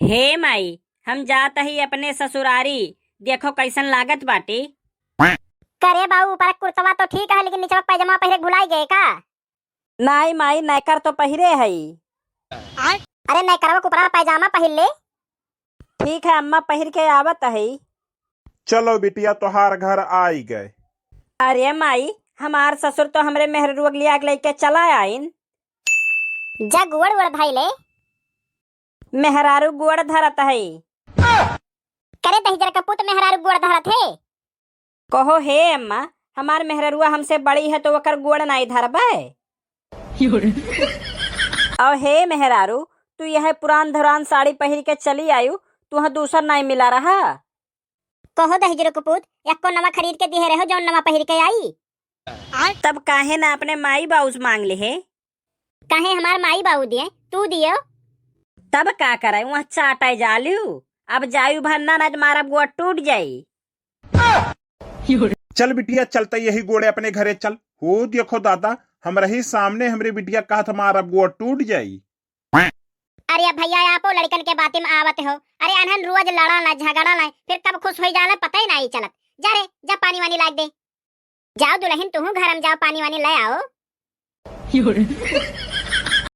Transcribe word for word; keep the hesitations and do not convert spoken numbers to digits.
हे माई, हम जात ही अपने ससुरारी, देखो कैसन लागत बाटी। करे बाऊ, ऊपर कुर्तवा तो ठीक है, लेकिन निचवा पैजामा पहिरे के भुलाई गए का? नाई माई, नैकर तो पहिरे हई। अरे नैकरवा के ऊपरा पैजामा पहिर ले। ठीक है अम्मा, पहिर के आवत हई। चलो बिटिया, तोहार घर आई गए। अरे माई, हमार ससुर तो हमरे मेहररुआ के लिया के लेके चला आइन। जा गोड़ वोड़ धइले। मेहरारू गोड़ धरत हई। करे दहिजर के पूत, मेहरारू गोड़ धरत है। कहो हे अम्मा, हमार मेहररुआ हमसे बड़ी है तो ओकर गोड़ नाई धरबे। और हे मेहरारू, तू यह पुरान धुरान साड़ी पहिर के चली आयु, तुह दूसर नाई मिला रहा। कहो दहिजरो के पूत, एक्को नवा खरीद के दिहे रहो जौन नवा पहिर के आई। तब काहे ना अपने माई बाऊ से मांग लिहे? काहे हमार माई बाऊ दिए, तू दियो। तब का करे, वहाँ चाटे जालू। अब जायु भर ना, ना मारब गोड़ टूट जाई। चल बिटिया, चलते यही गोड़े अपने घरे चल। हो देखो दादा, हमरे ही सामने हमरे बिटिया कहत मारब गोड़ टूट जाई। अरे भैया, आपो लड़कन के बाती में आवत हो। अरे अनहन रोज लड़ा ला, झगड़ा ला, फिर कब खुश होई जाला पता ही नाई चलत। जा रे, जा पानी वानी लाग दे। जाओ दुलहिन, तुहू घर में जाओ, पानी वानी ले आओ।